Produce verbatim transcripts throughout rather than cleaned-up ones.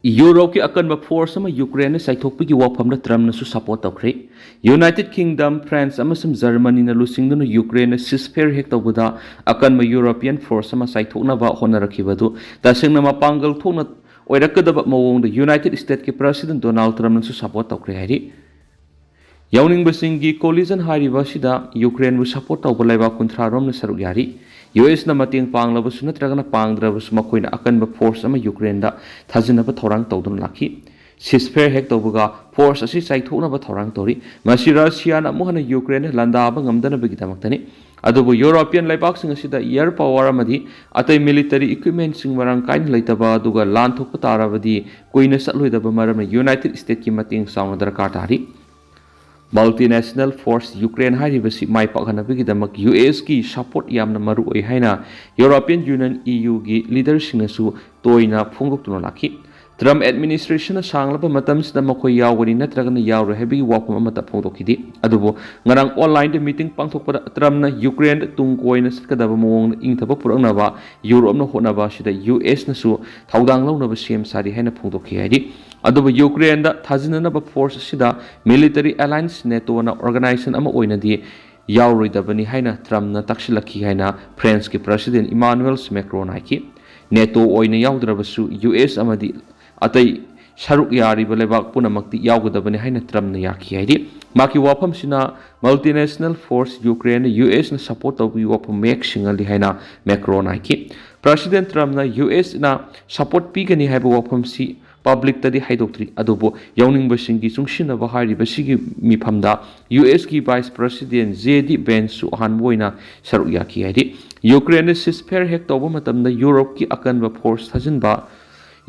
ꯌꯨꯔꯣꯞꯀꯤ ꯑꯀꯟꯕ ꯐꯣꯔꯁ ꯑꯃ ꯌꯨꯀ꯭ꯔꯦꯟꯅ ꯆꯥꯏꯊꯣꯛꯄꯒꯤ ꯋꯥꯐꯝꯗ ꯇ꯭ꯔꯝꯞꯅꯁꯨ ꯁꯄꯣꯔꯠ ꯇꯧꯈ꯭ꯔꯦ꯫ ꯌꯨꯅꯥꯏꯇꯦꯗ ꯀꯤꯡꯗꯝ, ꯐ꯭ꯔꯥꯟꯁ ꯑꯃꯁꯨꯡ ꯖꯔꯃꯅꯤꯅ ꯂꯨꯆꯤꯡꯗꯨꯅ ꯌꯨꯀ꯭ꯔꯦꯟꯅ ꯁꯤꯁꯐꯦꯌꯔ ꯍꯦꯛ ꯇꯧꯕꯗ ꯑꯀꯟꯕ ꯌꯨꯔꯣꯄꯤꯌꯟ ꯐꯣꯔꯁ ꯑꯃ ꯆꯥꯏꯊꯣꯛꯅꯕ ꯍꯣꯠꯅꯔꯛꯈꯤꯕꯗꯨ ꯇꯁꯦꯡꯅ ꯃꯄꯥꯡꯒꯜ ꯊꯣꯛꯅ ꯑꯣꯏꯔꯛꯀꯗꯕ ꯃꯑꯣꯡꯗ ꯌꯨꯅꯥꯏꯇꯦꯗ ꯁ꯭ꯇꯦꯠꯀꯤ ꯄ꯭ꯔꯦꯁꯤꯗꯦꯟꯠ ꯗꯣꯅꯥꯜꯗ ꯇ꯭ꯔꯝꯞꯅꯁꯨ ꯁꯄꯣꯔꯠ ꯇꯧꯈ꯭ꯔꯦ ꯍꯥꯏꯔꯤ꯫ ꯌꯥꯎꯅꯤꯡꯕꯁꯤꯡꯒꯤ ꯀꯣꯂꯤꯖꯟ ꯍꯥꯏꯔꯤꯕ ꯑꯁꯤꯗ ꯌꯨꯀ꯭ꯔꯦꯟꯕꯨ ꯁꯄꯣꯔꯠ ꯇꯧꯕ ꯂꯩꯕꯥꯛ ꯀꯨꯟꯊ꯭ꯔꯥ ꯔꯣꯝꯅ ꯁꯔꯨꯛ ꯌꯥꯔꯤ꯫ ꯌꯨ ꯑꯦꯁꯅ ꯃꯇꯦꯡ ꯄꯥꯡꯂꯕꯁꯨ ꯅꯠꯇ꯭ꯔꯒꯅ ꯄꯥꯡꯗ꯭ꯔꯕꯁꯨ ꯃꯈꯣꯏꯅ ꯑꯀꯟꯕ ꯐꯣꯔꯁ ꯑꯃ ꯌꯨꯀ꯭ꯔꯦꯟꯗ ꯊꯥꯖꯤꯟꯅꯕ ꯊꯧꯔꯥꯡ ꯇꯧꯗꯨꯅ ꯂꯥꯛꯈꯤ꯫ ꯁꯤꯁꯐꯦꯌꯔ ꯍꯦꯛ ꯇꯧꯕꯒ ꯐꯣꯔꯁ ꯑꯁꯤ ꯆꯥꯏꯊꯣꯛꯅꯕ ꯊꯧꯔꯥꯡ ꯇꯧꯔꯤ꯫ ꯃꯁꯤ ꯔꯁꯤꯌꯥꯅ ꯑꯃꯨꯛ ꯍꯟꯅ ꯌꯨꯀ꯭ꯔꯦꯟꯗ ꯂꯥꯟꯗꯥꯕ ꯉꯝꯗꯅꯕꯒꯤꯗꯃꯛꯇꯅꯤ꯫ ꯑꯗꯨꯕꯨ ꯌꯨꯔꯣꯄꯤꯌꯟ ꯂꯩꯕꯥꯛꯁꯤꯡ ꯑꯁꯤꯗ ꯏꯌꯔ ꯄꯥꯋꯔ ꯑꯃꯗꯤ ꯑꯇꯩ ꯃꯤꯂꯤꯇꯔꯤ ꯏꯀ꯭ꯋꯤꯞꯃꯦꯟꯁꯤꯡ ꯃꯔꯥꯡ ꯀꯥꯏꯅ ꯂꯩꯇꯕ ꯑꯗꯨꯒ ꯂꯥꯟ ꯊꯣꯛꯄ ꯇꯥꯔꯕꯗꯤ ꯀꯨꯏꯅ ꯆꯠꯂꯣꯏꯗꯕ ꯃꯔꯝꯅ ꯌꯨꯅꯥꯏꯇꯦꯗ ꯁ꯭ꯇꯦꯠꯀꯤ ꯃꯇꯦꯡ ꯆꯥꯎꯅ ꯗꯔꯀꯥꯔ ꯇꯥꯔꯤ꯫ ꯃꯜꯇꯤꯅꯦꯁꯅꯦꯜ ꯐꯣꯔꯁ ꯌꯨꯀ꯭ꯔꯦꯟ ꯍꯥꯏꯔꯤꯕꯁꯤ ꯃꯥꯏ ꯄꯥꯛꯍꯟꯅꯕꯒꯤꯗꯃꯛ ꯌꯨ ꯑꯦꯁꯀꯤ ꯁꯄꯣꯔꯠ ꯌꯥꯝꯅ ꯃꯔꯨ ꯑꯣꯏ ꯍꯥꯏꯅ ꯌꯨꯔꯣꯄꯤꯌꯟ ꯌꯨꯅꯤꯌꯟ ꯏ ꯌꯨꯒꯤ ꯂꯤꯗꯔꯁꯤꯡꯅꯁꯨ ꯇꯣꯏꯅ ꯐꯣꯡꯗꯣꯛꯇꯨꯅ ꯂꯥꯛꯈꯤ꯫ ꯇ꯭ꯔꯝꯞ ꯑꯦꯗꯃꯤꯅꯤꯁꯇ꯭ꯔꯦꯁꯟꯅ ꯁꯥꯡꯂꯕ ꯃꯇꯝꯁꯤꯗ ꯃꯈꯣꯏ ꯌꯥꯎꯒꯅꯤ ꯅꯠꯇ꯭ꯔꯒꯅ ꯌꯥꯎꯔꯣꯏ ꯍꯥꯏꯕꯒꯤ ꯋꯥꯐꯝ ꯑꯃꯠꯇ ꯐꯣꯡꯗꯣꯛꯈꯤꯗꯦ꯫ ꯑꯗꯨꯕꯨ ꯉꯔꯥꯡ ꯑꯣꯟꯂꯥꯏꯟꯗ ꯃꯤꯇꯤꯡ ꯄꯥꯡꯊꯣꯛꯄꯗ ꯇ꯭ꯔꯝꯞꯅ ꯌꯨꯀ꯭ꯔꯦꯟꯗ ꯇꯨꯡ ꯀꯣꯏꯅ ꯆꯠꯀꯗꯕ ꯃꯑꯣꯡꯗ ꯏꯪꯊꯕ ꯄꯨꯔꯛꯅꯕ ꯌꯨꯔꯣꯞꯅ ꯍꯣꯠꯅꯕ ꯑꯁꯤꯗ ꯌꯨ ꯑꯦꯁꯅꯁꯨ ꯊꯧꯗꯥꯡ ꯂꯧꯅꯕ ꯁꯦꯝ ꯁꯥꯔꯤ ꯍꯥꯏꯅ ꯐꯣꯡꯗꯣꯛꯈꯤ ꯍꯥꯏꯔꯤ꯫ ꯑꯗꯨꯕꯨ ꯌꯨꯀ꯭ꯔꯦꯟꯗ ꯊꯥꯖꯤꯟꯅꯅꯕ ꯐꯣꯔꯁ ꯑꯁꯤꯗ ꯃꯤꯂꯤꯇꯔꯤ ꯑꯦꯂꯥꯏꯟꯁ ꯅꯦꯇꯣꯅ ꯑꯣꯔꯒꯅꯥꯏꯖꯦꯁꯟ ꯑꯃ ꯑꯣꯏꯅꯗꯤ ꯌꯥꯎꯔꯣꯏꯗꯕꯅꯤ ꯍꯥꯏꯅ ꯇ꯭ꯔꯝꯞꯅ ꯇꯛꯁꯤꯜꯂꯛꯈꯤ ꯍꯥꯏꯅ ꯐ꯭ꯔꯦꯟꯁꯀꯤ ꯄ꯭ꯔꯦꯁꯤꯗꯦꯟꯠ ꯏꯃꯥꯅꯨꯑꯦꯜ ꯃꯦꯀ꯭ꯔꯣꯟ ꯍꯥꯏꯈꯤ꯫ ꯅꯦꯇꯣ ꯑꯣꯏꯅ ꯌꯥꯎꯗ꯭ꯔꯕꯁꯨ ꯌꯨ ꯑꯦꯁ ꯑꯃꯗꯤ ꯑꯇꯩ ꯁꯔꯨꯛ ꯌꯥꯔꯤꯕ ꯂꯩꯕꯥꯛ ꯄꯨꯝꯅꯃꯛꯇꯤ ꯌꯥꯎꯒꯗꯕꯅꯤ ꯍꯥꯏꯅ ꯇ꯭ꯔꯝꯞꯅ ꯌꯥꯈꯤ ꯍꯥꯏꯔꯤ꯫ ꯃꯍꯥꯛꯀꯤ ꯋꯥꯐꯝꯁꯤꯅ ꯃꯜꯇꯤꯅꯦꯁꯅꯦꯜ ꯐꯣꯔꯁ ꯌꯨꯀ꯭ꯔꯦꯟꯅ ꯌꯨ ꯑꯦꯁꯅ ꯁꯄꯣꯔꯠ ꯇꯧꯕꯒꯤ ꯋꯥꯐꯝ ꯃꯌꯦꯛ ꯁꯦꯡꯍꯜꯂꯤ ꯍꯥꯏꯅ ꯃꯦꯀ꯭ꯔꯣꯟ ꯍꯥꯏꯈꯤ꯫ ꯄ꯭ꯔꯦꯁꯤꯗꯦꯟꯠ ꯇ꯭ꯔꯝꯞꯅ ꯌꯨ ꯑꯦꯁꯅ ꯁꯄꯣꯔꯠ ꯄꯤꯒꯅꯤ ꯍꯥꯏꯕ ꯋꯥꯐꯝꯁꯤ ꯄꯕ꯭ꯂꯤꯛꯇꯗꯤ ꯍꯥꯏꯗꯣꯛꯇ꯭ꯔꯤ, ꯑꯗꯨꯕꯨ ꯌꯥꯎꯅꯤꯡꯕꯁꯤꯡꯒꯤ ꯆꯨꯡꯁꯤꯟꯅꯕ ꯍꯥꯏꯔꯤꯕꯁꯤꯒꯤ ꯃꯤꯐꯝꯗ ꯌꯨ ꯑꯦꯁꯀꯤ ꯚꯥꯏꯁ ꯄ꯭ꯔꯦꯁꯤꯗꯦꯟꯠ ꯖꯦ ꯗꯤ ꯚꯦꯟꯁꯁꯨ ꯑꯍꯥꯟꯕ ꯑꯣꯏꯅ ꯁꯔꯨꯛ ꯌꯥꯈꯤ ꯍꯥꯏꯔꯤ꯫ ꯌꯨꯀ꯭ꯔꯦꯟꯅ ꯁꯤꯁꯐꯦꯌꯔ ꯍꯦꯛ ꯇꯧꯕ ꯃꯇꯝꯗ ꯌꯨꯔꯣꯞꯀꯤ ꯑꯀꯟꯕ ꯐꯣꯔꯁ ꯊꯥꯖꯤꯟꯕ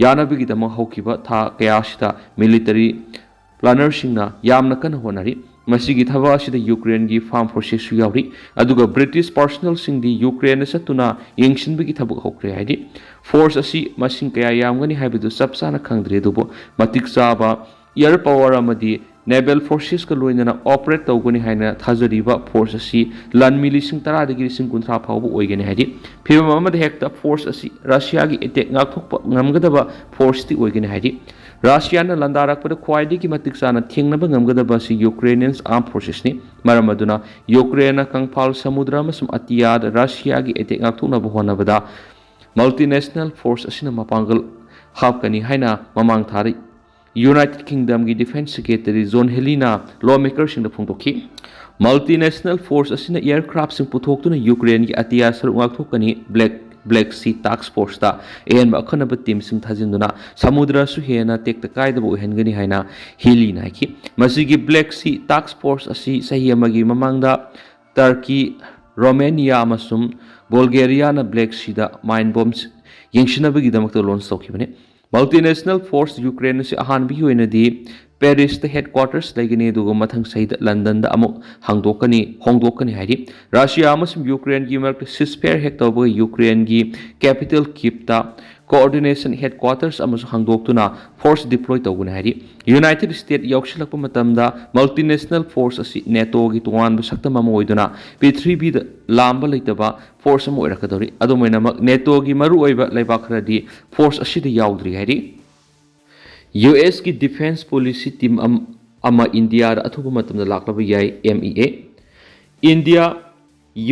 ꯌꯥꯅꯕꯒꯤꯗꯃꯛ ꯍꯧꯈꯤꯕ ꯊꯥ ꯀꯌꯥ ꯑꯁꯤꯗ ꯃꯤꯂꯤꯇꯔꯤ ꯄ꯭ꯂꯥꯅꯔꯁꯤꯡꯅ ꯌꯥꯝꯅ ꯀꯟꯅ ꯍꯣꯠꯅꯔꯤ꯫ ꯃꯁꯤꯒꯤ ꯊꯕꯛ ꯑꯁꯤꯗ ꯌꯨꯀ꯭ꯔꯦꯟꯒꯤ ꯐꯥꯔꯝ ꯐꯣꯔꯁꯦꯁꯁꯨ ꯌꯥꯎꯔꯤ, ꯑꯗꯨꯒ ꯕ꯭ꯔꯤꯇꯤꯁ ꯄꯥꯔꯁꯅꯦꯜꯁꯤꯡꯗꯤ ꯌꯨꯀ꯭ꯔꯦꯟꯗ ꯆꯠꯇꯨꯅ ꯌꯦꯡꯁꯤꯟꯕꯒꯤ ꯊꯕꯛ ꯍꯧꯈ꯭ꯔꯦ ꯍꯥꯏꯔꯤ꯫ ꯐꯣꯔꯁ ꯑꯁꯤ ꯃꯁꯤꯡ ꯀꯌꯥ ꯌꯥꯝꯒꯅꯤ ꯍꯥꯏꯕꯗꯨ ꯆꯞ ꯆꯥꯅ ꯈꯪꯗ꯭ꯔꯤ, ꯑꯗꯨꯕꯨ ꯃꯇꯤꯛ ꯆꯥꯕ ꯏꯌꯔ ꯄꯥꯋꯔ ꯑꯃꯗꯤ Naval Forcesꯀ ꯂꯣꯏꯅꯅ operate ꯇꯧꯒꯅꯤ ꯍꯥꯏꯅ ꯊꯥꯖꯔꯤꯕ force ꯑꯁꯤ ꯂꯥꯟꯃꯤ ꯂꯤꯁꯤꯡ ꯇꯔꯥꯗꯒꯤ ꯂꯤꯁꯤꯡ ꯀꯨꯟꯊ꯭ꯔꯥ ꯐꯥꯎꯕ ꯑꯣꯏꯒꯅꯤ ꯍꯥꯏꯔꯤ꯫ ꯐꯤꯚꯝ ꯑꯃꯗ ꯍꯦꯛꯇ force ꯑꯁꯤ Russiaꯒꯤ attack ꯉꯥꯛꯊꯣꯛꯄ ꯉꯝꯒꯗꯕ forceꯇꯤ ꯑꯣꯏꯒꯅꯤ ꯍꯥꯏꯔꯤ꯫ Russiaꯅ ꯂꯥꯟꯗꯥꯔꯛꯄꯗ ꯈ꯭ꯋꯥꯏꯗꯒꯤ ꯃꯇꯤꯛ ꯆꯥꯅ ꯊꯦꯡꯅꯕ ꯉꯝꯒꯗꯕ ꯑꯁꯤ Ukrainian armed forcesꯅꯤ꯫ ꯃꯔꯝ ꯑꯗꯨꯅ Ukraineꯅ ꯀꯪꯐꯥꯜ ꯁꯃꯨꯗ꯭ꯔ ꯑꯃꯁꯨꯡ ꯑꯇꯤꯌꯥꯗ Russiaꯒꯤ attack ꯉꯥꯛꯊꯣꯛꯅꯕ ꯍꯣꯠꯅꯕꯗ multinational force ꯑꯁꯤꯅ ꯃꯄꯥꯡꯒꯜ ꯍꯥꯞꯀꯅꯤ ꯍꯥꯏꯅ ꯃꯃꯥꯡ ꯊꯥꯗ United Kingdomꯒꯤ Defence Secretary John Healeyꯅ lawmakerꯁꯤꯡꯗ ꯐꯣꯡꯗꯣꯛꯈꯤ꯫ Multinational force ꯑꯁꯤꯅ aircraftꯁꯤꯡ ꯄꯨꯊꯣꯛꯇꯨꯅ Ukraineꯒꯤ ꯑꯇꯤꯌꯥ ꯁꯔꯨꯛ ꯉꯥꯛꯊꯣꯛꯀꯅꯤ꯫ Black Black Sea Task Forceꯇ ꯑꯍꯦꯟꯕ ꯑꯈꯟꯅꯕ teamꯁꯤꯡ ꯊꯥꯖꯤꯟꯗꯨꯅ ꯁꯃꯨꯗ꯭ꯔꯁꯨ ꯍꯦꯟꯅ ꯇꯦꯛꯇ ꯀꯥꯏꯗꯕ ꯑꯣꯏꯍꯟꯒꯅꯤ ꯍꯥꯏꯅ ꯍꯤꯂꯤꯅ ꯍꯥꯏꯈꯤ꯫ ꯃꯁꯤꯒꯤ Black Sea Task Force ꯑꯁꯤ ꯆꯍꯤ ꯑꯃꯒꯤ ꯃꯃꯥꯡꯗ Turkey, Romania ꯑꯃꯁꯨꯡ Bulgariaꯅ Black Seaꯗ mine bombs ꯌꯦꯡꯁꯤꯟꯅꯕꯒꯤꯗꯃꯛꯇ launch ꯇꯧꯈꯤꯕꯅꯤ꯫ Multinational force Ukraine ꯑꯁꯤ ꯑꯍꯥꯟꯕꯒꯤ ꯑꯣꯏꯅꯗꯤ Parisꯇ headquarters ꯂꯩꯒꯅꯤ, ꯑꯗꯨꯒ ꯃꯊꯪ ꯆꯍꯤꯗ Londonꯗ ꯑꯃꯨꯛ ꯍꯥꯡꯗꯣꯛꯀꯅꯤ ꯍꯣꯡꯗꯣꯛꯀꯅꯤ ꯍꯥꯏꯔꯤ꯫ Russia ꯑꯃꯁꯨꯡ Ukraineꯒꯤ ꯃꯔꯛꯇ ceasefire ꯍꯦꯛ ꯇꯧꯕꯒ Ukraineꯒꯤ capital Kyivꯇ coordination headquarters ꯑꯃꯁꯨ ꯍꯥꯡꯗꯣꯛꯇꯨꯅ force deploy ꯇꯧꯒꯅꯤ ꯍꯥꯏꯔꯤ꯫ United States ꯌꯥꯎꯁꯤꯜꯂꯛꯄ ꯃꯇꯝꯗ multinational force ꯑꯁꯤ NATOꯒꯤ ꯇꯣꯉꯥꯟꯕ ꯁꯛꯇꯝ ꯑꯃ ꯑꯣꯏꯗꯨꯅ ꯄ꯭ꯔꯤꯊꯤꯕꯤꯗ ꯂꯥꯝꯕ ꯂꯩꯇꯕ force ꯑꯃ ꯑꯣꯏꯔꯛꯀꯗꯧꯔꯤ꯫ ꯑꯗꯨꯝ ꯑꯣꯏꯅꯃꯛ NATOꯒꯤ ꯃꯔꯨꯑꯣꯏꯕ ꯂꯩꯕꯥꯛ ꯈꯔꯗꯤ force ꯑꯁꯤꯗ ꯌꯥꯎꯗ꯭ꯔꯤ ꯍꯥꯏꯔꯤ꯫ USꯀꯤ defence policy team ꯑꯃ ꯑꯃ ꯏꯟꯗꯤꯌꯥꯗ ꯑꯊꯨꯕ ꯃꯇꯝꯗ ꯂꯥꯛꯂꯕ ꯌꯥꯏ꯫ MEA꯫ ꯏꯟꯗꯤꯌꯥ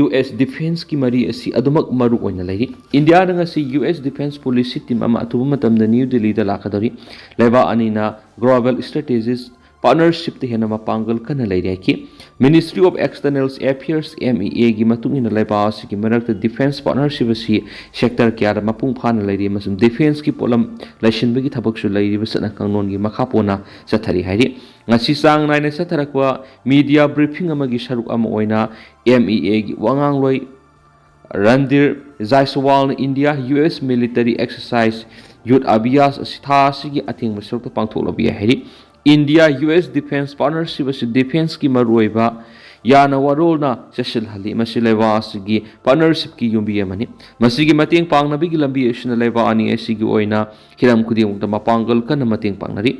US defenceꯀꯤ ꯃꯔꯤ ꯑꯁꯤ ꯑꯗꯨꯃꯛ ꯃꯔꯨ ꯑꯣꯏꯅ ꯂꯩꯔꯤ꯫ ꯏꯟꯗꯤꯌꯥꯅ ꯉꯁꯤ US defence policy team ꯑꯃ ꯑꯊꯨꯕ ꯃꯇꯝꯗ ꯅ꯭ꯌꯨ ꯗꯤꯜꯂꯤꯗ ꯂꯥꯛꯀꯗꯧꯔꯤ꯫ ꯂꯩꯕꯥꯛ ꯑꯅꯤꯅ global strategies partnershipꯇ ꯍꯦꯟꯅ ꯃꯄꯥꯡꯒꯜ ꯀꯟꯅ ꯂꯩꯔꯤ ꯍꯥꯏꯈꯤ꯫ Ministry of External Affairs, MEAꯒꯤ ꯃꯇꯨꯡ ꯏꯟꯅ ꯂꯩꯕꯥꯛ ꯑꯁꯤꯒꯤ ꯃꯔꯛꯇ defence partnership ꯑꯁꯤ sector ꯀꯌꯥꯗ ꯃꯄꯨꯡ ꯐꯥꯅ ꯂꯩꯔꯤ ꯑꯃꯁꯨꯡ defenceꯀꯤ ꯄꯣꯠꯂꯝ ꯂꯩꯁꯤꯟꯕꯒꯤ ꯊꯕꯛꯁꯨ ꯂꯩꯔꯤꯕ ꯆꯠꯅ ꯀꯥꯡꯂꯣꯟꯒꯤ ꯃꯈꯥ ꯄꯣꯟꯅ ꯆꯠꯊꯔꯤ ꯍꯥꯏꯔꯤ꯫ ꯉꯁꯤ ꯆꯥꯡ ꯅꯥꯏꯅ ꯆꯠꯊꯔꯛꯄ media briefing ꯑꯃꯒꯤ ꯁꯔꯨꯛ ꯑꯃ ꯑꯣꯏꯅ MEAꯒꯤ ꯋꯥꯉꯥꯡꯂꯣꯏ Randhir ꯖꯥꯏꯁꯋꯥꯜꯅ India US military exercise Yudh Abhyas ꯑꯁꯤ ꯊꯥ ꯑꯁꯤꯒꯤ ꯑꯊꯦꯡꯕ ꯁꯔꯨꯛꯇ ꯄꯥꯡꯊꯣꯛꯂꯕ ꯌꯥꯏ ꯍꯥꯏꯔꯤ꯫ ꯏꯟꯗꯤꯌꯥ US defence partnership ꯑꯁꯤ defenceꯀꯤ ꯃꯔꯨꯑꯣꯏꯕ ꯌꯥꯅ ꯋꯥꯔꯣꯜꯅ ꯆꯦꯠꯁꯤꯜꯍꯜꯂꯤ꯫ ꯃꯁꯤ ꯂꯩꯕꯥꯛ ꯑꯁꯤꯒꯤ partnershipꯀꯤ ꯌꯨꯝꯕꯤ ꯑꯃꯅꯤ꯫ ꯃꯁꯤꯒꯤ ꯃꯇꯦꯡ ꯄꯥꯡꯅꯕꯒꯤ ꯂꯝꯕꯤ ꯑꯁꯤꯅ ꯂꯩꯕꯥꯛ ꯑꯅꯤ ꯑꯁꯤꯒꯤ ꯑꯣꯏꯅ ꯍꯤꯔꯝ ꯈꯨꯗꯤꯡꯃꯛꯇ ꯃꯄꯥꯡꯒꯜ ꯀꯟꯅ ꯃꯇꯦꯡ ꯄꯥꯡꯅꯔꯤ꯫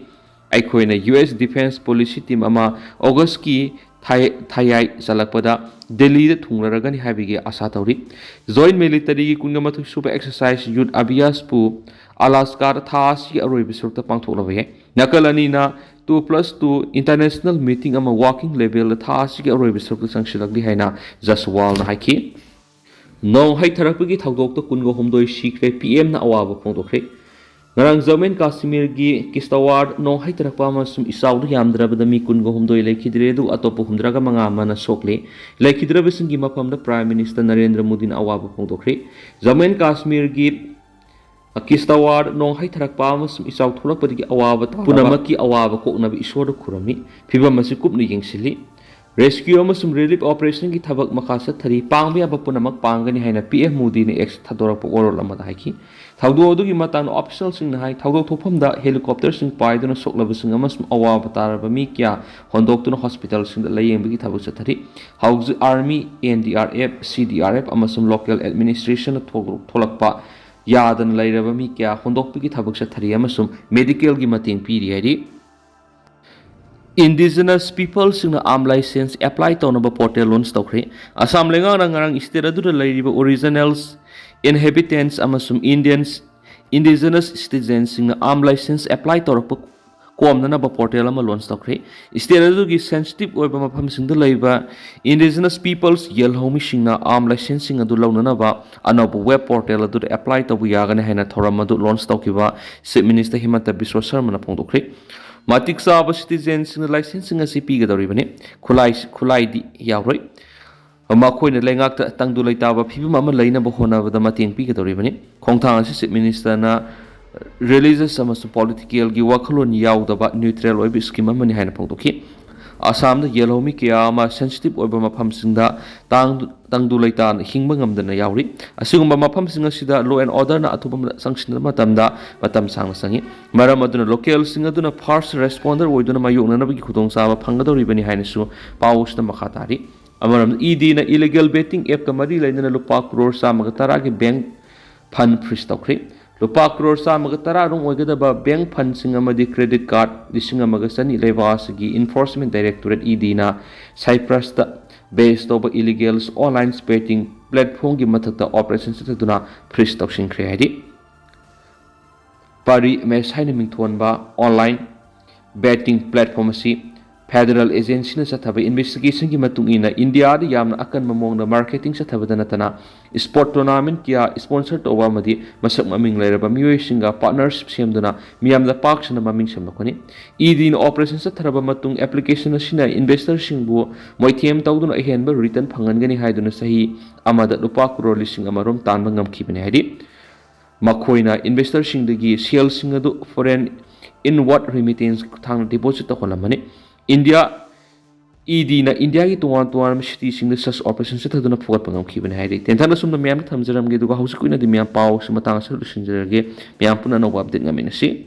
ꯑꯩꯈꯣꯏꯅ U S defence policy team ꯑꯃ ꯑꯣꯒꯁꯀꯤ ꯊꯥ-, ꯊꯥꯌꯥꯏ ꯆꯜꯂꯛꯄꯗ ꯗꯦꯜꯂꯤꯗ ꯊꯨꯡꯂꯔꯒꯅꯤ ꯍꯥꯏꯕꯒꯤ ꯑꯥꯁꯥ ꯇꯧꯔꯤ꯫ ꯖꯣꯏꯟ ꯃꯤꯂꯤꯇꯔꯤꯒꯤ ꯀꯨꯟꯒ ꯃꯥꯊꯣꯏ ꯁꯨꯕ ꯑꯦꯛꯁꯔꯁꯥꯏꯖ ꯌꯨꯠ ꯑꯕꯤꯌꯥꯁꯄꯨ ꯑꯂꯥꯁꯀꯥꯗ ꯊꯥ ꯑꯁꯤꯒꯤ ꯑꯔꯣꯏꯕ ꯁꯔꯨꯛꯇ ꯄꯥꯡꯊꯣꯛꯂꯕ ꯌꯥꯏ꯫ ꯅꯥꯀꯜ ꯑꯅꯤꯅ two plus two international meeting ꯑꯃ ꯋꯥꯔꯀꯤꯡ ꯂꯦꯚꯦꯜꯗ ꯊꯥ ꯑꯁꯤꯒꯤ ꯑꯔꯣꯏꯕ ꯁꯔꯨꯛꯇ ꯆꯪꯁꯤꯜꯂꯛꯂꯤ ꯍꯥꯏꯅ ꯖꯁꯋꯥꯜꯅ ꯍꯥꯏꯈꯤ꯫ ꯅꯣꯡ ꯍꯩꯊꯔꯛꯄꯒꯤ ꯊꯧꯗꯣꯛꯇ ꯀꯨꯟꯒ ꯍꯨꯝꯗꯣꯏ ꯁꯤꯈ꯭ꯔꯦ, ꯄꯤ ꯑꯦꯝꯅ ꯑꯋꯥꯕ ꯐꯣꯡꯗꯣꯛꯈ꯭ꯔꯦ꯫ ꯉꯔꯥꯡ ꯖꯝꯃꯨ ꯑꯦꯟ ꯀꯥꯁꯃꯤꯔꯒꯤ ꯀꯤꯁꯇꯋꯥꯔ ꯅꯣꯡ ꯍꯩꯊꯔꯛꯄ ꯑꯃꯁꯨꯡ ꯏꯆꯥꯎꯗ ꯌꯥꯝꯗ꯭ꯔꯕꯗ ꯃꯤ ꯀꯨꯟꯒ ꯍꯨꯝꯗꯣꯏ ꯂꯩꯈꯤꯗ꯭ꯔꯦ, ꯑꯗꯨꯒ ꯑꯇꯣꯞꯄ ꯍꯨꯝꯗ꯭ꯔꯥꯒ ꯃꯉꯥ ꯑꯃꯅ ꯁꯣꯛꯂꯦ꯫ ꯂꯩꯈꯤꯗ꯭ꯔꯕꯁꯤꯡꯒꯤ ꯃꯐꯝꯗ ꯄ꯭ꯔꯥꯏꯝ ꯃꯤꯅꯤꯁꯇꯔ ꯅꯔꯦꯟꯗ꯭ꯔ ꯃꯣꯗꯤꯅ ꯑꯋꯥꯕ ꯐꯣꯡꯗꯣꯛꯈ꯭ꯔꯦ꯫ ꯖꯝꯃꯨ ꯑꯦꯟ ꯀꯥꯁꯃꯤꯔꯒꯤ ꯀꯤꯁꯇꯋꯥꯔ ꯅꯣꯡ ꯍꯩꯊꯔꯛꯄ ꯑꯃꯁꯨꯡ ꯏꯆꯥꯎ ꯊꯣꯛꯂꯛꯄꯗꯒꯤ ꯑꯋꯥꯕ ꯇꯥꯔꯕ ꯄꯨꯝꯅꯃꯛꯀꯤ ꯑꯋꯥꯕ ꯀꯣꯛꯅꯕ ꯏꯁꯣꯔꯗ ꯈꯨꯔꯨꯝꯃꯤ꯫ ꯐꯤꯚꯝ ꯑꯁꯤ ꯀꯨꯞꯅ ꯌꯦꯡꯁꯤꯜꯂꯤ꯫ ꯔꯦꯁꯀ꯭ꯌꯨ ꯑꯃꯁꯨꯡ ꯔꯤꯂꯤꯐ ꯑꯣꯄꯔꯦꯁꯟꯒꯤ ꯊꯕꯛ ꯃꯈꯥ ꯆꯠꯊꯔꯤ꯫ ꯄꯥꯡꯕ ꯌꯥꯕ ꯄꯨꯝꯅꯃꯛ ꯄꯥꯡꯒꯅꯤ ꯍꯥꯏꯅ ꯄꯤ ꯑꯦꯝ ꯃꯣꯗꯤꯅ ꯑꯦꯛꯁꯇ ꯊꯥꯗꯣꯔꯛꯄ ꯋꯥꯔꯣꯜ ꯑꯃꯗ ꯍꯥꯏꯈꯤ꯫ ꯊꯧꯗꯣꯛ ꯑꯗꯨꯒꯤ ꯃꯇꯥꯡꯗ ꯑꯣꯐꯤꯁꯤꯌꯦꯜꯁꯤꯡꯅ ꯍꯥꯏ, ꯊꯧꯗꯣꯛ ꯊꯣꯛꯐꯝꯗ ꯍꯦꯂꯤꯀꯣꯞꯇꯔꯁꯤꯡ ꯄꯥꯏꯗꯨꯅ ꯁꯣꯛꯂꯕꯁꯤꯡ ꯑꯃꯁꯨꯡ ꯑꯋꯥꯕ ꯇꯥꯔꯕ ꯃꯤ ꯀꯌꯥ ꯍꯣꯟꯗꯣꯛꯇꯨꯅ ꯍꯣꯁꯄꯤꯇꯥꯜꯁꯤꯡꯗ ꯂꯥꯌꯦꯡꯕꯒꯤ ꯊꯕꯛ ꯆꯠꯊꯔꯤ꯫ ꯍꯧꯖꯤꯛ army, N D R F, ꯁꯤ ꯗꯤ ꯑꯥꯔ ꯑꯦꯐ ꯑꯃꯁꯨꯡ ꯂꯣꯀꯦꯜ ꯑꯦꯗꯃꯤꯅꯤꯁꯇ꯭ꯔꯦꯁꯟꯅ ꯊꯣꯛ-, ꯊꯣꯛꯂꯛꯄ ꯌꯥꯗꯅ ꯂꯩꯔꯕ ꯃꯤ ꯀꯌꯥ ꯍꯣꯟꯗꯣꯛꯄꯒꯤ ꯊꯕꯛ ꯆꯠꯊꯔꯤ ꯑꯃꯁꯨꯡ ꯃꯦꯗꯤꯀꯦꯜꯒꯤ ꯃꯇꯦꯡ ꯄꯤꯔꯤ ꯍꯥꯏꯔꯤ꯫ ꯏꯟꯗꯤꯖꯤꯅꯁ ꯄꯤꯄꯜꯁꯤꯡꯅ ꯑꯥꯔꯝ ꯂꯥꯏꯁꯦꯟꯁ ꯑꯦꯄ꯭ꯂꯥꯏ ꯇꯧꯅꯕ ꯄꯣꯔꯇꯦꯜ ꯂꯣꯟꯆ ꯇꯧꯈ꯭ꯔꯦ꯫ ꯑꯁꯥꯝ ꯂꯩꯉꯥꯛꯅ ꯉꯔꯥꯡ ꯁ꯭ꯇꯦꯠ ꯑꯗꯨꯗ ꯂꯩꯔꯤꯕ ꯑꯣꯔꯤꯖꯤꯅꯦꯜꯁ, ꯏꯟꯍꯦꯕꯤꯇꯦꯟꯁ ꯑꯃꯁꯨꯡ ꯏꯟꯗꯤꯌꯟꯁ, ꯏꯟꯗꯤꯖꯤꯅꯁ ꯁꯤꯇꯤꯖꯦꯟꯁꯤꯡꯅ ꯑꯥꯔꯝ ꯂꯥꯏꯁꯦꯟꯁ ꯑꯦꯄ꯭ꯂꯥꯏ ꯇꯧꯔꯛꯄ ꯀꯣꯝꯅꯅꯕ ꯄꯣꯔꯇꯦꯜ ꯑꯃ ꯂꯣꯟꯆ ꯇꯧꯈ꯭ꯔꯦ꯫ ꯁ꯭ꯇꯦꯠ ꯑꯗꯨꯒꯤ ꯁꯦꯟꯁꯤꯇꯤꯚ ꯑꯣꯏꯕ ꯃꯐꯝꯁꯤꯡꯗ ꯂꯩꯕ ꯏꯟꯗꯤꯖꯤꯅꯁ ꯄꯤꯄꯜꯁ ꯌꯦꯜꯍꯧꯃꯤꯁꯤꯡꯅ ꯑꯥꯔꯝ ꯂꯥꯏꯁꯦꯟꯁꯁꯤꯡ ꯑꯗꯨ ꯂꯧꯅꯅꯕ ꯑꯅꯧꯕ ꯋꯦꯕ ꯄꯣꯔꯇꯦꯜ ꯑꯗꯨꯗ ꯑꯦꯄ꯭ꯂꯥꯏ ꯇꯧꯕ ꯌꯥꯒꯅꯤ ꯍꯥꯏꯅ ꯊꯧꯔꯝ ꯑꯗꯨ ꯂꯣꯟꯆ ꯇꯧꯈꯤꯕ ꯆꯤꯐ ꯃꯤꯅꯤꯁꯇꯔ ꯍꯤꯃꯟꯇ ꯕꯤꯁ꯭ꯋ ꯁꯔꯃꯅ ꯐꯣꯡꯗꯣꯛꯈ꯭ꯔꯦ꯫ ꯃꯇꯤꯛ ꯆꯥꯕ ꯁꯤꯇꯤꯖꯦꯟꯁꯤꯡꯅ ꯂꯥꯏꯁꯦꯟꯁꯁꯤꯡ ꯑꯁꯤ ꯄꯤꯒꯗꯧꯔꯤꯕꯅꯤ꯫ ꯈꯨꯠꯂꯥꯏ, ꯈꯨꯠꯂꯥꯏꯗꯤ ꯌꯥꯎꯔꯣꯏ꯫ ꯃꯈꯣꯏꯅ ꯂꯩꯉꯥꯛꯇ ꯇꯪꯗꯨ ꯂꯩꯇꯥꯕ ꯐꯤꯕꯝ ꯑꯃ ꯂꯩꯅꯕ ꯍꯣꯠꯅꯕꯗ ꯃꯇꯦꯡ ꯄꯤꯒꯗꯧꯔꯤꯕꯅꯤ꯫ ꯈꯣꯡꯊꯥꯡ ꯑꯁꯤ ꯆꯤꯐ ꯃꯤꯅꯤꯁꯇꯔꯅ ꯔꯤꯂꯤꯖꯁ ꯑꯃꯁꯨꯡ ꯄꯣꯂꯤꯇꯤꯀꯦꯜꯒꯤ ꯋꯥꯈꯜꯂꯣꯟ ꯌꯥꯎꯗꯕ ꯅ꯭ꯌꯨꯇ꯭ꯔꯦꯜ ꯑꯣꯏꯕ ꯁ꯭ꯀꯤꯝ ꯑꯃꯅꯤ ꯍꯥꯏꯅ ꯐꯣꯡꯗꯣꯛꯈꯤ꯫ ꯑꯁꯥꯝꯗ ꯌꯦꯜꯍꯧꯃꯤ ꯀꯌꯥ ꯑꯃ ꯁꯦꯟꯁꯤꯇꯤꯚ ꯑꯣꯏꯕ ꯃꯐꯝꯁꯤꯡꯗ ꯇꯥꯡ-, ꯇꯪꯗꯨ ꯂꯩꯇꯥꯅ ꯍꯤꯡꯕ ꯉꯝꯗꯅ ꯌꯥꯎꯔꯤ꯫ ꯑꯁꯤꯒꯨꯝꯕ ꯃꯐꯝꯁꯤꯡ ꯑꯁꯤꯗ ꯂꯣ ꯑꯦꯟ ꯑꯣꯔꯗꯔꯅ ꯑꯊꯨꯕ ꯆꯪꯁꯤꯟꯕ ꯃꯇꯝꯗ ꯃꯇꯝ ꯁꯥꯡꯅ ꯆꯪꯏ꯫ ꯃꯔꯝ ꯑꯗꯨꯅ ꯂꯣꯀꯦꯜꯁꯤꯡ ꯑꯗꯨꯅ ꯐꯥꯔꯁ ꯔꯦꯁꯄꯣꯟꯗꯔ ꯑꯣꯏꯗꯨꯅ ꯃꯥꯌꯣꯛꯅꯅꯕꯒꯤ ꯈꯨꯗꯣꯡꯆꯥꯕ ꯐꯪꯒꯗꯧꯔꯤꯕꯅꯤ ꯍꯥꯏꯅꯁꯨ ꯄꯥꯎ ꯑꯁꯤꯗ ꯃꯈꯥ ꯇꯥꯔꯤ꯫ ꯑꯃꯔꯣꯝꯗ ꯏ ꯗꯤꯅ ꯏꯂꯤꯒꯦꯜ ꯕꯦꯇꯤꯡ ꯑꯦꯞꯀ ꯃꯔꯤ ꯂꯩꯅꯅ ꯂꯨꯄꯥ ꯀ꯭ꯔꯣꯔ ꯆꯥꯝꯃꯒ ꯇꯔꯥꯒꯤ ꯕꯦꯡ ꯐꯟ ꯐ꯭ꯔꯤꯖ ꯇꯧꯈ꯭ꯔꯦ꯫ ꯂꯨꯄꯥ ꯀ꯭ꯔꯣꯔ ꯆꯥꯝꯃꯒ ꯇꯔꯥ ꯔꯣꯝ ꯑꯣꯏꯒꯗꯕ ꯕꯦꯡꯛ ꯐꯟꯁꯤꯡ ꯑꯃꯗꯤ ꯀ꯭ꯔꯦꯗꯤꯠ ꯀꯥꯔꯗ ꯂꯤꯁꯤꯡ ꯑꯃꯒ ꯆꯅꯤ ꯂꯩꯕꯥꯛ ꯑꯁꯤꯒꯤ ꯏꯟꯐꯣꯔꯁꯃꯦꯟ ꯗꯥꯏꯔꯦꯛꯇꯣꯔꯦꯠ ꯏ ꯗꯤꯅ ꯁꯥꯏꯄ꯭ꯔꯁꯇ ꯕꯦꯁ ꯇꯧꯕ ꯏꯂꯤꯒꯦꯜ ꯑꯣꯟꯂꯥꯏꯟ ꯕꯦꯇꯤꯡ ꯄ꯭ꯂꯦꯠꯐꯣꯝꯒꯤ ꯃꯊꯛꯇ ꯑꯣꯄꯔꯦꯁꯟ ꯆꯠꯊꯗꯨꯅ ꯐ꯭ꯔꯤꯖ ꯇꯧꯁꯤꯟꯈ꯭ꯔꯦ ꯍꯥꯏꯗꯤ ꯄꯥꯔꯤ ꯃꯦꯁ ꯍꯥꯏꯅ ꯃꯤꯡꯊꯣꯟꯕ ꯑꯣꯟꯂꯥꯏꯟ ꯕꯦꯇꯤꯡ ꯄ꯭ꯂꯦꯠꯐꯣꯝ ꯑꯁꯤ ꯐꯦꯗꯔꯦꯜ ꯑꯦꯖꯦꯟꯁꯤꯅ ꯆꯠꯊꯕ ꯏꯟꯚꯦꯁꯇꯤꯒꯦꯁꯟꯒꯤ ꯃꯇꯨꯡ ꯏꯟꯅ ꯏꯟꯗꯤꯌꯥꯗ ꯌꯥꯝꯅ ꯑꯀꯟꯕ ꯃꯑꯣꯡꯗ ꯃꯥꯔꯀꯦꯇꯤꯡ ꯆꯠꯊꯕꯗ ꯅꯠꯇꯅ ꯏꯁꯄꯣꯔꯠ ꯇꯣꯔꯅꯥꯃꯦꯟ ꯀꯌꯥ ꯏꯁꯄꯣꯟꯁꯔ ꯇꯧꯕ ꯑꯃꯗꯤ ꯃꯁꯛ ꯃꯃꯤꯡ ꯂꯩꯔꯕ ꯃꯤꯑꯣꯏꯁꯤꯡꯒ ꯄꯥꯔꯠꯅꯔꯁꯤꯞ ꯁꯦꯝꯗꯨꯅ ꯃꯤꯌꯥꯝꯗ ꯄꯥꯛ ꯁꯟꯅ ꯃꯃꯤꯡ ꯁꯦꯝꯂꯛꯄꯅꯤ꯫ ꯏ ꯗꯤꯅ ꯑꯣꯄꯔꯦꯁꯟ ꯆꯠꯊꯔꯕ ꯃꯇꯨꯡ ꯑꯦꯄ꯭ꯂꯤꯀꯦꯁꯟ ꯑꯁꯤꯅ ꯏꯟꯚꯦꯁꯇꯔꯁꯤꯡꯕꯨ ꯃꯣꯏꯊꯦꯝ ꯇꯧꯗꯨꯅ ꯑꯍꯦꯟꯕ ꯔꯤꯇꯔꯟ ꯐꯪꯍꯟꯒꯅꯤ ꯍꯥꯏꯗꯨꯅ ꯆꯍꯤ ꯑꯃꯗ ꯂꯨꯄꯥ ꯀ꯭ꯔꯣꯔ ꯂꯤꯁꯤꯡ ꯑꯃꯔꯣꯝ ꯇꯥꯟꯕ ꯉꯝꯈꯤꯕꯅꯤ ꯍꯥꯏꯗꯤ ꯃꯈꯣꯏꯅ ꯏꯟꯚꯦꯁꯇꯔꯁꯤꯡꯗꯒꯤ ꯁꯦꯜꯁꯤꯡ ꯑꯗꯨ ꯐꯣꯔꯦꯟ ꯏꯟꯋꯥꯔꯗ ꯔꯤꯃꯤꯇꯦꯟꯁ ꯈꯨꯠꯊꯥꯡꯗ ꯗꯤꯄꯣꯖꯤꯠ ꯇꯧꯍꯜꯂꯝꯕꯅꯤ꯫ ꯏꯟꯗꯤꯌꯥ ꯏ ꯗꯤꯅ ꯏꯟꯗꯤꯌꯥꯒꯤ ꯇꯣꯉꯥꯟ ꯇꯣꯉꯥꯟꯕ ꯁꯤꯇꯤꯁꯤꯡꯗ ꯁꯔꯆ ꯑꯣꯄꯔꯦꯁꯟ ꯆꯠꯊꯗꯨꯅ ꯐꯨꯒꯠꯄ ꯉꯝꯈꯤꯕꯅꯤ ꯍꯥꯏꯔꯤ꯫ ꯇꯦꯟꯊꯥꯅ ꯁꯨꯝꯅ ꯃꯌꯥꯝꯗ ꯊꯝꯖꯔꯝꯒꯦ, ꯑꯗꯨꯒ ꯍꯧꯖꯤꯛꯀꯤ ꯑꯣꯏꯅꯗꯤ ꯃꯌꯥꯝ ꯄꯥꯎꯁꯤ ꯃꯇꯥꯡ ꯑꯁꯤꯗ ꯂꯣꯏꯁꯤꯟꯖꯔꯒꯦ꯫ ꯃꯌꯥꯝ ꯄꯨꯟꯅ ꯑꯅꯧꯕ ꯑꯞꯗꯦꯠ ꯉꯥꯏꯃꯤꯟꯅꯁꯤ꯫